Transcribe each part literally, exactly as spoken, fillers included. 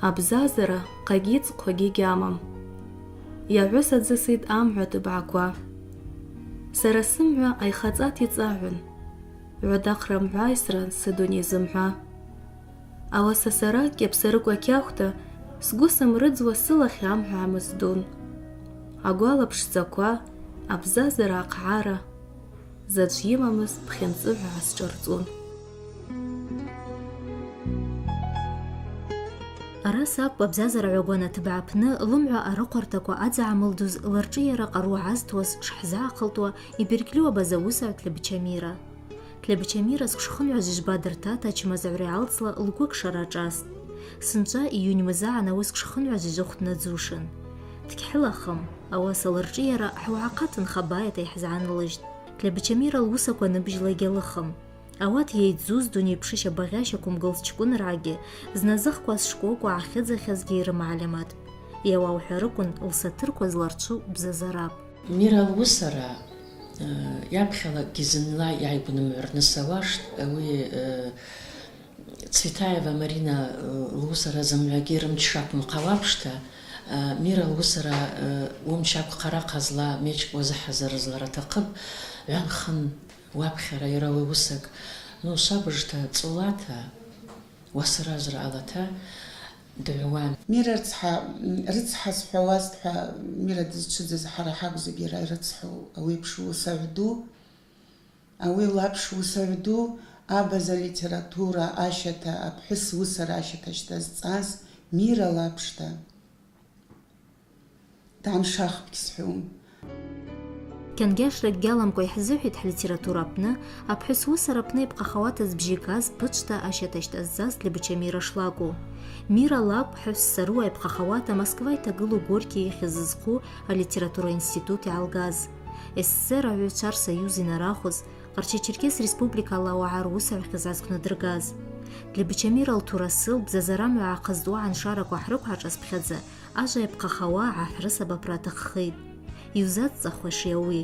Абзазара хъагьы ҵхқәагьы гьамам. Иаҳәысаӡысит амҳәа ҭыбаақәа. Сара сымҩа аихаҵаҭ иҵаҳәан, ҩадахра мҳәаисран сыдунеи зымҳәа. Ауаса сара, Кьаԥсарыкәа Кьахәда, сгәы сымрыӡуа сылахь амҳәа амыз дун. Агәалаԥшӡақәа, абзазара ахҳара, заҵә имамыз ԥхьынҵыҳәа аасҿарҵон. Ара саб абзазара ҩагәан аҭыԥ аҟны лымҩа арыхәарҭақәа аӡаамылдоз лырҿиара ҟару аазҭуаз шҳзаахылтуа ибырқьлиу абаза усаҩ Ҭлебыча Мира. Ҭлебыча Мира зқәшхынҩажәи жәба дырҭаҭа ачмазаҩра иалҵла лгәы акшара аҿаст. Сынҵәа июнь мзаан ауи зқәшхынҩажәи жәохә днаӡушан. Дқьҳәылахым, ауаса лырҿиара ҳуаахаҭа нхабаиаҭа иаҳзаанлыжьт. Ҭлебыча Мира лусақәа ныбжьлагьы лыхым. Ауат иеиҵзуз дунеиԥшышьа багьашьақәымгылц ҷкәынраагьы, зназы хкәаз шкәакәа аахьыӡахьазгьы ирымаалимаҭтә. Иауа уҳәарыкәын лсаҭырқәа зларцәу бзазарап. Мира лусара, э, иаԥхьалакгьы зынла иааигәнымҳәырны сауашт, уи, э, Цветаева Марина, э, лусара зымҩагьы рымч шақәымхауа аԥшҭа, э, Мира лусара, э, умч ақәхарахазла меҷк уазыҳазар злара аҭахып, ҩанхын уаԥхьара иара уи усак, ну, шабыжҭа Ҵулаҭа, уасыражра алаҭа, дыҩуан. Мира рыцҳа, рыцҳа сҳәауазт ҳәа, Мира дызцәыӡыз ҳара ҳакәзаргьы иара ирыцҳау ауеиԥш усаҩ ду, ауи лаԥш усаҩ ду, абаза литература ашьаҭа, аԥҳәыс усара ашьаҭа шьҭазҵаз Мира лаԥшҭа. Дааншахпгь сҳәом. Кьангьашракгьы аламкәа иаҳзыҳәеит ҳлитература аҟны, аԥҳәыс усара аҟны иԥҟахауаҭаз бжьы газ ԥыҽҭа ашьаҭа шьҭазҵаз Ҭлебыча Мира шлакәу. Мира лакә ҳәа ссаруа иԥҟахауаҭа Москва иҭагылоу Горки ихьӡ зху алитература институт иаалгаз. С С С Р аҳәаҩцәа рсоиуз инарахәыз, Ҟарча-Черкес Республикала ауаа русаҩхьаз азқәнадыргаз. Ҭлебыча Мира лҭурасыл, бзазара мҩа аахызтуа аншарақәа ҳрықәаҿазԥхьаӡа, ажа иаԥҟахауа аҳәрысабаԥра аҭаххеит. Иузаҵҵахуашеи ауи?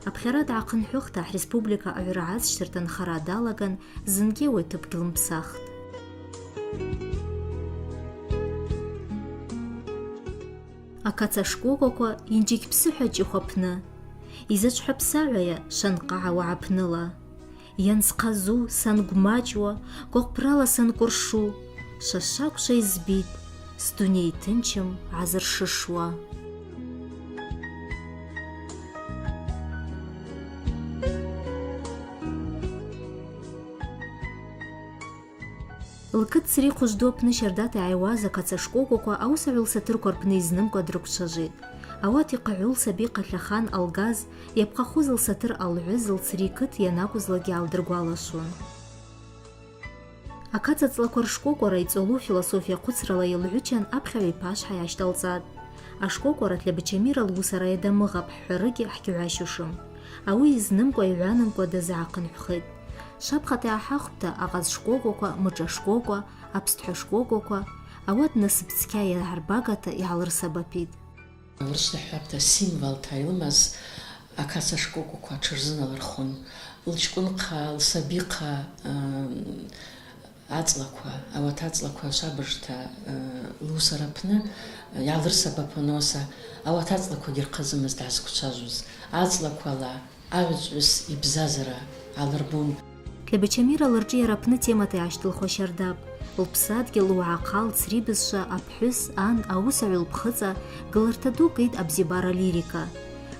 Аԥхьара даахынҳәыхда, ҳреспублика аҩра азшьҭырҭа анхара далаган, зынгьы уи аҭыԥгьы лымԥсахт. Ақаца шкәакәақәа инџьықь ԥсыҳәа ҷыхә аԥны. Изаҵәҳәа ԥсаҩая шанҟа ауаа аԥныла. Иансхазу, сангәмаҷуа, гәахәԥрала санкәыршу, шашакәша избит, сдунеи ҭынчым азыршышуа. Лқыҭсри хәыжду аԥны шьардаҭа иааиуаз ақаца шкәакәақәа аусаҩ лсаҭырқәа рпны изнымкәа дрыкәцәажеит. Ауат иҟаҳәу лсаби ҟаҳәахан алгаз, иаԥҟахоз лсаҭыр алҳәыз лцри қыҭ ианакәызлакгьы аалдыргәалашәон. Ақаца ҵлақәа ршкәакәара иҵоулоу философиа хәыцрала илҳәычан аԥхьаҩ иԥашҳа иашьҭалҵат. Ашкәакәара Ҭлебыча Мира лусара иадамыӷап ҳҳәарыгьы ҳгьҳәашьушым. Ауи изнымкәа, иҩанамкәа дазаахынҳәхеит. Шаԥхьаҟа иааҳахәда аҟаз шкәакәақәа, мыҿа шкәакәа, аԥсҭҳәа шкәакәақәа, ауат насыԥ цқьа иаҳарбагаҭа иаалырсабаԥит. Урыс ҳәаԥта символта илымаз ақаца шкәакәақәа аҽырзыналырхуан. Лҷкәынха, лсабиха, ыы, аҵлақәа, ауат аҵлақәа шабыжҭа, ыы, лусара аԥны иаалырсабаԥон, уаса ауат аҵлақәагьы рхазымыз даазқәцәажәоз. Аҵлақәала аҩаҵәҩыс ибзазара алырбон. Ҭлебыча Мира лырҿиара аԥны темата иаашьҭылхуа шьардап. Лԥсадгьыл, луаахал, лцрибызшәа, аԥҳәыс, ан, аусаҩ лыԥхыӡ, гыларҭа ду кит абзиабара лирика.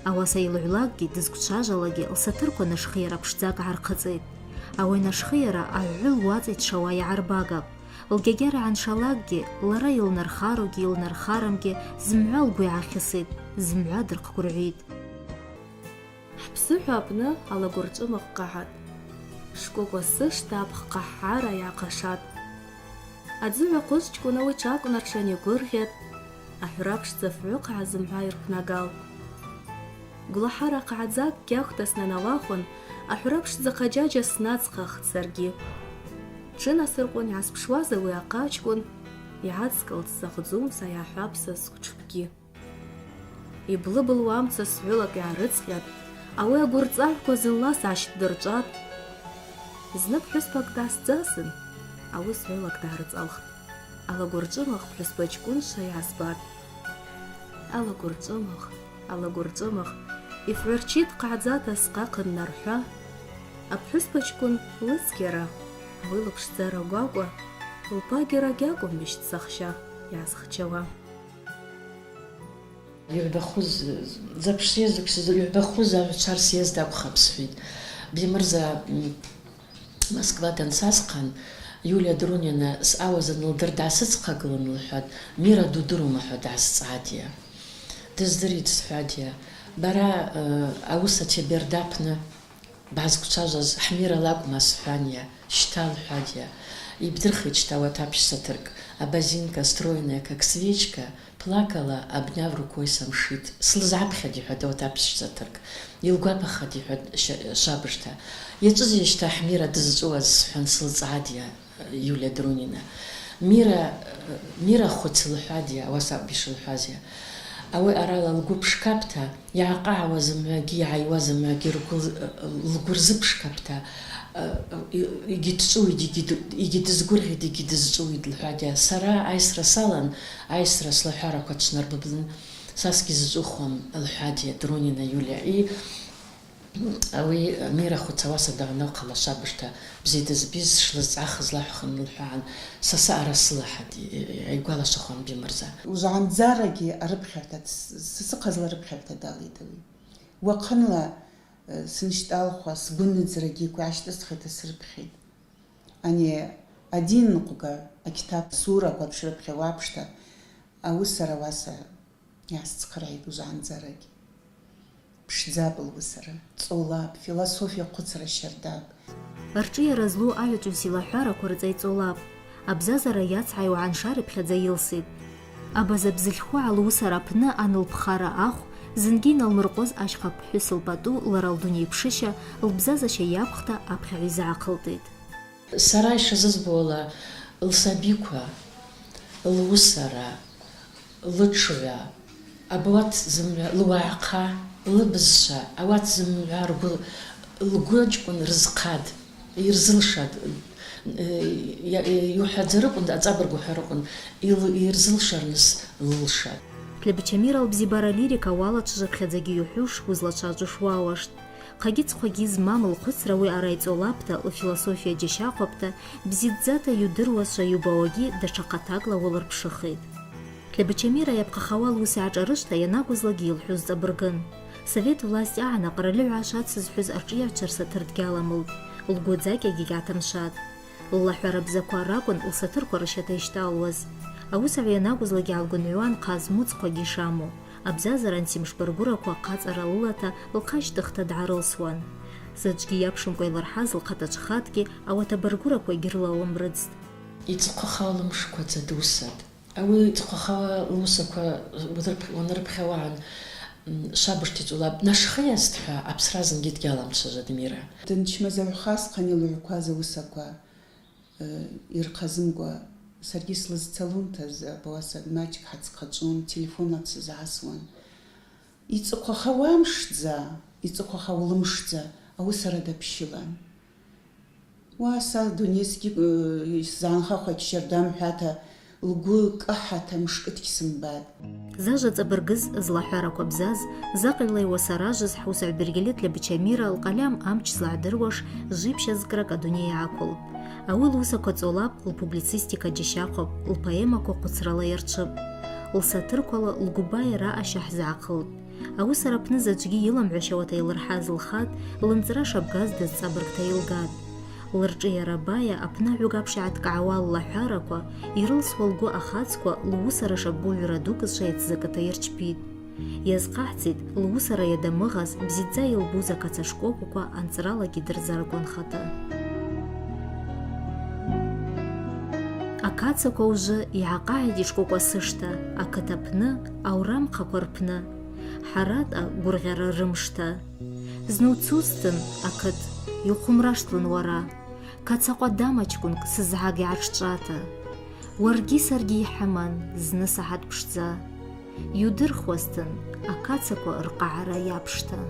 Ауаса илыҩлакгьы, дызқәцәажәалакгьы лсаҭырқәа нышхиара ԥшӡак аархыҵит. Ауи анышхиара аҳәҳәы луаҵа ицәшауа иаарбагап. Лгьагьара аншалакгьы, лара илнархаругьы илнархарамгьы зымҳәа лгәы иаахьысит, зымҳәа дырхгәырҩит. Ҳԥсыҳәа аҟны алагәырҵәымӷ каҳат, шкәакәа сышҭа аԥхҟаҳҳара иаахашат. Аӡыҩа ҟәыз ҷкәына уи ҽакәнаршан игәырӷьеит, аҳәра ԥшӡа фҩы хаа зымҳәа ирԥнагалт. Гәлаҳара хааӡак кьахәда снанауахәын, аҳәра ԥшӡа хаџьаџьа снаҵхахт саргьы. Ҽынасырҟәын иаасԥшуаз ауи аҟаҷкәын, иаацкылт сзаӷӡум са иаҳәап са сгәыҽԥгьы. Иблыбылуа амца сҳәылак иаарыҵҟьат, ауи агәырҵаӷәқәа зынла саашьҭдырҵәат. Зны ԥҳәызбак даасӡасын, ауи сҳәылак даарыҵалхт. Алагәырҵәымах ԥҳәызба ҷкәынша иаазбап. Алагәырҵәымах, алагәырҵәымах, ифҩарчит ҟааӡа ҭасҟа хыннарҳәа. Аԥҳәызба ҷкәын лыцқьара, уи лыԥшӡара гәакәа, лԥагьарагь акәым мышьҭ сахшьа иаазхьчауа. Ирбахуз, дзаԥшьа зықәсыз, ирбахуз ажәацәа рсиезд акәхап сҳәеит. Бимырза, м, Москва дансасҟан, Иулиа Друнина сауазын лдыр даасыцхагылан лҳәат, Мира дудыруама ҳәа даасҵааит иа. Дыздырит сҳәат иа. Бара, э, аус ачабер даԥны баазқәцәажәаз Ҳмира лакәма сҳәан иа, шьҭа лҳәат иа. Ибдырхеит шьҭа уаҭаԥшь саҭырк, абазинка, стройная, как свечка, плакала, обняв рукой самшит. Слызаԥхьади ҳәа уаҭаԥшь саҭырк. Илгәаԥхади ҳәа ш-, шабашҭа. Иаҿызеи шьҭа Ҳмира дызҵәуаз сҳәан сылҵааит иа. Иулиа Друнина. Мира, Мира хәыц лҳәадиа, ауаса ауп ишылҳәазиа. Ауи арала лгәы ԥшқаԥҭа, иааҟаауаз мҩагьы, иааиуаз мҩагьы ргәы л-, лгәы рзыԥшқаԥҭа, егьи дҵәыуеит, егьи д-, егьи дызгәырӷьеит, егьи дызҵәыуеит лҳәадиа. Сара аисра салан, аисра слаҳәарақәа ҽнарбыблын, сасгьы зҵәыхуам лҳәадиа Друнина Иулиа. И Уи Мира хәыц ауаса даанылхала шабашҭа бзиа дызбиз, шлызҵаахыз лаҳәхын лҳәаан, са саара сылаҳаит, игәалашәахуан Бимырза. Узаанӡарагьы арыԥхьарҭа, д-, с-, сыхазла арыԥхьарҭа далеит уи. Уахынла, э, сыншьтәалхуа, сгәы ныӡрагьы иқәашьҭысхит, асырԥхьеит. Ани адинныҟәга, ақьҭаԥ сурақәа ԥшрыԥхьа уаԥшьҭа, аусара уаса Иаасцхырааит узаанӡарагь. Ԥшӡап лусара, ҵоулап, философиа хәыцра шьардап. Арҿиара злоу аҩаҿҩыс илаҳәарақәа рҵаҩ ҵоулап, абзазара иацҳаиуа аншара иԥхьаӡа илсит. Абаза бзыльхәаа лусара аԥны ан лԥхара ахә, зынгьы иналмырҟәыз ашьха ԥҳәыс лпату лара лдунеиԥшышьа, лбзазашьа иабхәҭа аԥхьаҩ изаахылтит. Сара ишазызбо ала, лсабиқәа, лусара, лыҽҩа, абуаҭ зымҩа, луаахъа, лыбызшәа, ауаҭ зымҩа ргәы, лгәыҷкәын рызхад, ирзылшад, э, иа-, э, иуҳәаӡарыкәын, аҵабырг уҳәарыкәын, ил-, ирзылшарныс лылшад. Ҭлебыча Мира лыбзиабара алирика уалаҽыжаԥхьаӡагьы иуҳәуш, узлацәажәош уауашт. Хагьы-цхәагьы змам лхәыцра уи ара иҵоулаԥҭа, лфилософиа џьашьахәаԥҭа, бзиаӡаҭа иудыруашәа иубауагьы даҽа хаҭакла уалырԥшыхит. Ҭлебыча Мира иаԥхахауа лус иааҿарышьҭа ианакәызлакгьы илҳәоз ҵабыргын. Совет власть аан аҟарулы ҳәа шацызҳәоз арҿиаҩцәа рсаҭыр дгьаламылт, лгәы ӡакьагьы кьаҭамшәат. Ллаҳәара бзақәа ракәын лсаҭырқәа рашьаҭа ишьҭалуаз. Аусаҩ ианакәызлакгьы аалгәынҩуан хаз мыцхәгьы шамоу. Абзазара ансимшбаргәырақәа ахаҵара лылаҭа лхашьҭыхҭа даарылсуан. Заҵәгьы иаԥшымкәа илырҳаз лхаҭаҿхатгьы ауаҭабаргәырақәа егьырла лымрыӡт. Иҵыхәахауа лымшқәа ӡа дусат. Ауи иҵыхәахауа лусақәа уанырԥ-, уанырыԥхьауаан, м, шабашҭа иҵулап, нашхыиазт ҳәа аԥсра зынгьы дгьаламцәажәаӡеит Мира. Дынчмазаҩхазхәан илыҩқәаз аусақәа. Ирхазымкәа, саргьы слызцалымҭаз, абауаса маҷк ҳацхаҿон, телефон ацызаасуан. Иҵыхәахауамшӡа, иҵыхәахаулымшӡа, аусара даԥшьылан. Уа са дунеи зқьы, э, исзаанхахәагь шьардам ҳәаҭа, лгәы каҳаҭа мышкыҭгь сымбац. Зажәа ҵабыргыз, злаҳәарақәа бзаз, заҟа илеиуа саражыз ҳусаҩ Бергелет Лебыча Мира лҟалиам амч злаҳдыруаш жиԥшь азкрак адунеи аақәылт. Ауи лусақәа ҵоулап, лпублицистика џьашьахәуп, лпоемақәа хәыцрала иарҽып. Лсаҭырқәала лгәыбаа раҟашьа ҳзаахылт. Аусура аԥны заҵәгьы иламҳәашьауа ҭаилырҳаз лхаҭ, лынҵра шабгаз дазҵабыргта илгат. Лырҿиара абаиа аԥны аҳәыга аԥшьа ааҭкаауа ллаҳәарақәа, ирылсуа лгәы ахацқәа лусура шабгуҩра дук зшеицзакыта ирчпит. Иазҟаҳҵеит, лусура иадамыӷаз, бзиаӡа илбуз ақаца шкәакәақәа анҵралагьы дырзаргәанхата. Ақацақәа ужы иааҟаҳаит ишкәакәа сышҭа, ақыҭа аԥны, аурамхақәа рпны, ҳаратәа гәырӷьара рымшҭа. Зны уцузҭын, ақыҭ, иухәымрашҭлан уара, қаца ҟәадама ҷкәынк сызҳаг иааҿҿаҭа. Уаргьы саргьы иҳаман зны саҳаҭ ԥшӡа. Иудырхуазҭын, ақацақәа рҟаара иаԥшҭа.